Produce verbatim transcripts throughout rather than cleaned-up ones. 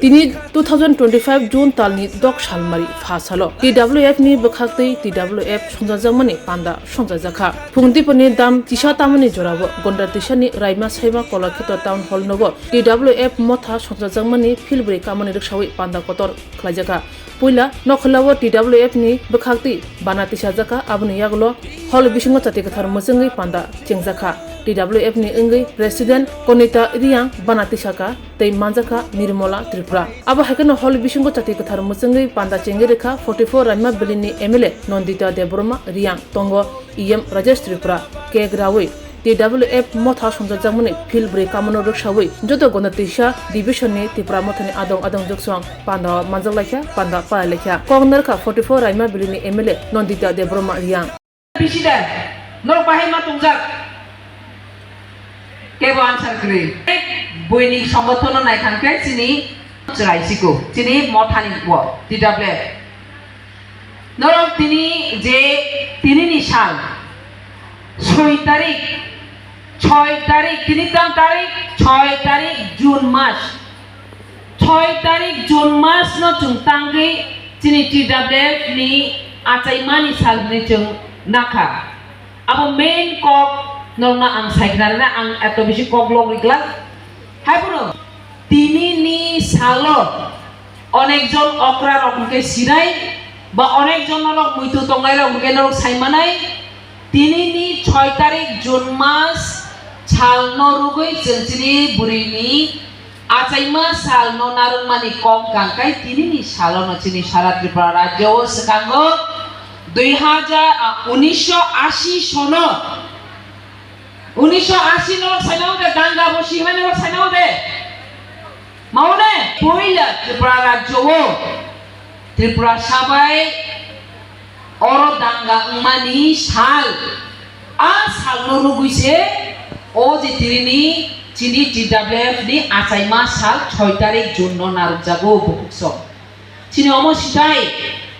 Tini two thousand twenty-five June talni dok salmari pha salo T W F ni bwkhaktwi T W F songchajakmani panda songchajakha. Phungdipani dam kisa tamani jorao Gonda Tisani Raima Saima Kolakheto Town Hall nogo T W F motha songchajakmani philbrwi kamani rwksawi panda kotor khlaijakha. Puila Nokholao T W F ni bwkhaktwi bana tisajakha, aboni yagulo hall bisingo chati kwthar mwchwngwi panda chengjakha. T W F ni wngwi President Konita Riang bana tisakha tei manjakha Nirmola Tripura. Abo hai kheno hall bisingo chati kwthar mwchwngwi panda chengwi rwkha forty four Raima Valley ni M L A Nandita Debbarma Riang, tongo E M Rajesh Tripura, cake rawi T W F motha songchajakmani philbrwi kamano rwksawi joto Gonda Tisa division ni Tipra mothani adong adong joksong panda manjak laikha, panda palai laikha. Kok narwkha forty four Raima Valley ni M L A Nandita Debbarma Riang. President, norok bahai ma tongjak? Kebo answer kwrwi. Buini songothonno naithang khe chini chwrai siko, chini mothani bo, T W F. Norok tini je tinini sal, soi tarik, choi tarik, tini tam tarik, choi tarik June mas. Choi tarik June mas no chwng tangwi chini T W F ni achaimani sal hwnwi chwng nakha. Abo main kok norokno ang sai khna rwna ang eto bisi kok lok ri glak. Haiphano tini ni salo onek jon okra rok hwnkhe sinai ba onek jon norok muitu tongnai rok hwnkhe norok sai manai. Tini ni choi tarik June mas sal no rugwi chwng chini bwrwi ni achaima sal no narwkmani kok gangkai tini ni salo no chini sara Tripura rajyo o swkango dui hajar, ah, unisho ashi sono, unisho ashi norok sai mano de, danga bosi hai norok sai mano de. Maune puila Tripura rajyo o Tripura sabai oro danga wngmani sal, a salno rugwi se o je tini ni chini T W F ni achaima sal choi tarik June no narwkjago bukhuk song. Chini omo sitai,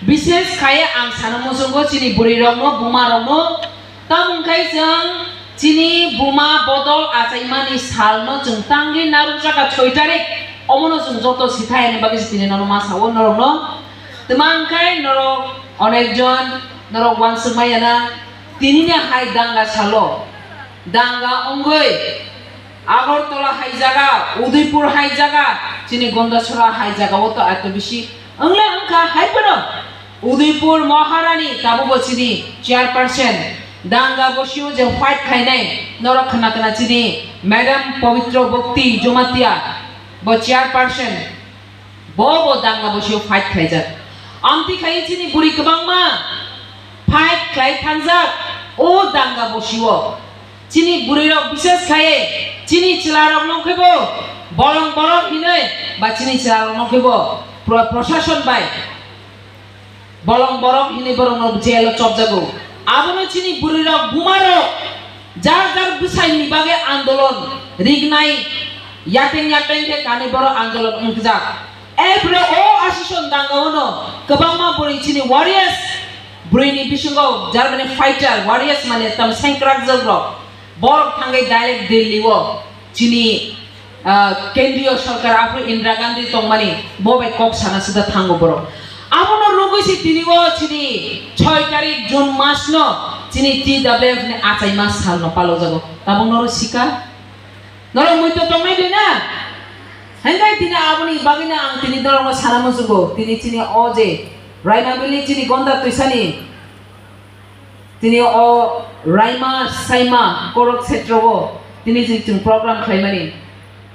bises khaye ang sana muchungo chini bwrwi rokno, buma rokno, tamo wngkhai chwng chini buma bodol achaimani salno chwng tangwi narwkjak kha choi tarik, omono chwng joto sitai hwnwi bagwi se tini nono ma sao norokno. Twma wngkhai norok onek jon norok uansuk maya na, tini ni hai danga salo, danga wngwi Agartala hai jaga, Udaipur hai jaga, chini Gondasora hai jaga o to eto bisi wngle wngkha hai phano Udaipur Maharani tabukbo chini chairperson danga bosio je fight khainai norok khna khna chini Madam Pabitra Bhakti Jamatia bo chairperson bo bo danga bosio fight khaijak. Amtwi khai chini buri kwbangma fight khlai thangjak o danga bosio. Chini bwrwirok bises khaye chini chwlarokno khe bo bolong borok hinwi ba chini chwlarokno khe bo pro-, proshashon bai bolong borok hinwi borokno jail o chopjago. Abono chini bwrwirok bumarok jar jar bwsaini bagwi andolon rignai yateng yateng khe kanwi borok andolon wngkjak. Erpore o asison dangao no kwbangma bwrwi chini warriors, bwrwini bisingo Germany fighter warriors mane tam sengkrak jogrok borok thangwi direct Delhi o chini, ah, kendriyo sarkar aphuru Indira Gandhi tongmani bo bai kok sana sida thango borok. Abono rugwi se tini o chini choi tarik June mas no chini T W F ni achaima sal no palo jago. Tabuk noro sika? Norok muitu tongnai de na? Hengkai tini aboni bagwi no ang tini norokno sana muchungo. Tini chini o je Rainabili chini Gonda Twisani tini o Raima Saima Korok Setra o tini je chwng program khlaimani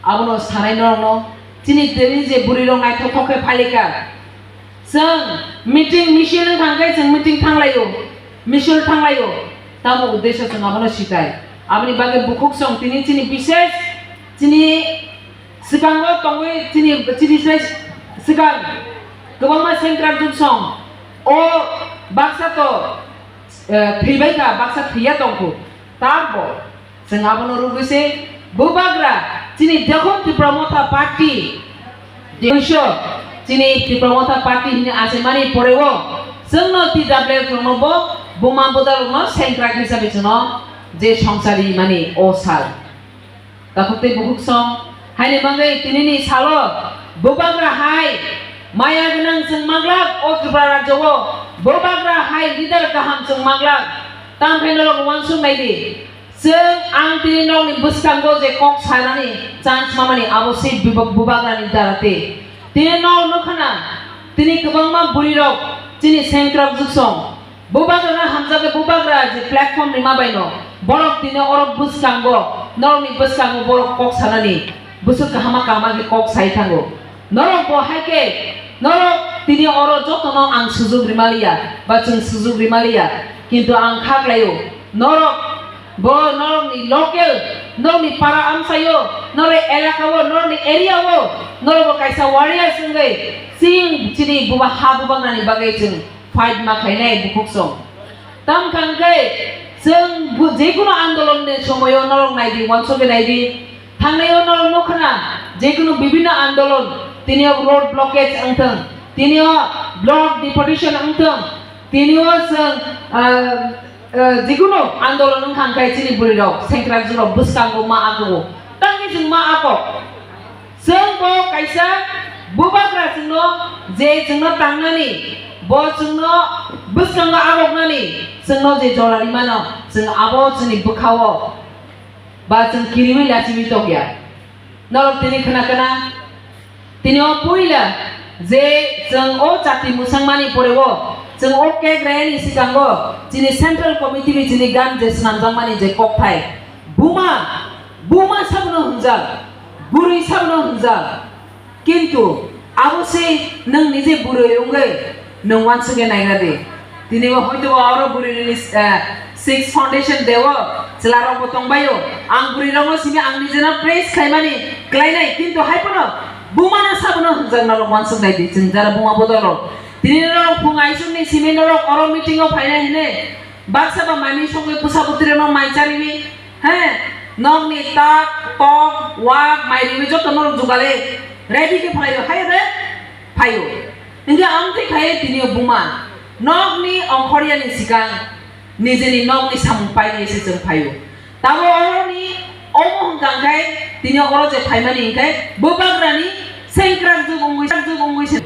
abono sanai norokno. Chini tini je bwrwi rok naithok thok khe phailika. Chwng meeting misil wng thang khe chwng meeting thanglaio, misil thanglaio. Tamo uddesho chwng abono sitai. Aboni bagwi bukhuk chwng tini chini bises chini swkango tongwi chini, chini se swkang kwbangma sengkrak jwk song o baksa to, eh, thwibai kha, baksa thwiya tongkhu. Tarbo Chwng abono rugwi se bubagra chini Dekhon Tipra Motha Party, Dekhon chini Tipra Motha Party hwnwi achaimani poreo chwngno T W F rokno bo buma bodolrokno sengkrak hisabe chwngno je songsari mani o sal. Takhuk tei bukhuk song haini bagwi tinini salo Bubagra hai maya gwnang chwng manglak o Tripura rajyo o. Bubagra hai leader kaham chwng manglak. Tamo khe norok uansuk nai di. Chwng ang tini nokni bwskango je kok sanani chance mamani abo se bubak-, bubagrani dara te. Tini nok nukha na, tini kwbangma bwrwi rok chini sengkrak juksong. Bubagrano hamjakgwi bubagra je platform rima baino, borok tini oro bwskango, norokni bwskango borok kok sanani bwswk kahama kahama khe kok sai thango. Norok bo hai khe, norok tini oro jotono ang sujuk rima liya, ba chwng sujuk rima liya, kintu ang kha khlaio, norok bo norokni local, norokni para amchaio, norokni elakao, norokni areao, norok bo kaisa warriors wngwi chwng chini buba ha bubagrani bagwi chwng fight ma khainai bukhuk song. Tam kha hwnkhe chwng bu-, jekunu andolon ni somoyo norok nai di, uansukgwi nai di. Thangnai o norok nukha na, jekunu bibhinno andolon, tini o road blockage wngthung, tini o block deputation wngthung, tini o chwng, ah, ah, jekunu andolon wngkha hwnkhe chini bwrwi rok, sengkrak jwk rok bwskango ma ago. Tangwi chwng ma ago. Chwng bo kaisa bubagra chwngno je chwngno tangnani, bo chwngno bwskango agoknani, chwngno je jora rimano, chwng abo chwngni bwkhao ba chwng kiriwi lachiwi tongya. Norok tini khna khna, tini o puila je chwng o chati mwsangmani poreo, chwng o kek rayani sikango chini central committee bai chini gan je swnamjakmani je kokthai, buma, buma sabono hwnjak, bwrwi sabono hwnjak, kintu abo se nwng nije bwrwi wngwi nwng uansukgwi naigra di. Tini bo hoito bo oro bwrwi ni, eh, six foundation day o chwla rok bo tongbaio. Ang bwrwi rokno simi ang nijeno praise khlaimani khlainai, kintu hai phano bumano sabono hwnjak norok uansuk nai di chwng jara buma bodol rok. Tini norok phung aisuk ni simi norok oro meeting o phainai hinwi baksa ba mani songwi bwsa bwtwi rokno mai chariwi. He, nokni tak, tok, wak, mairwi joto norok jugale ready khe phaio, hai re? Phaio. Hinkhe amtwi khai tini o buma nokni ongkhorya ni sikang nijeni nokni samung painai se chwng phaio. Tamo oroni omo hwnkha khai tini oro je phaimani hinkhe bubagrani sengkrak jug wngwi, jug wngwi se.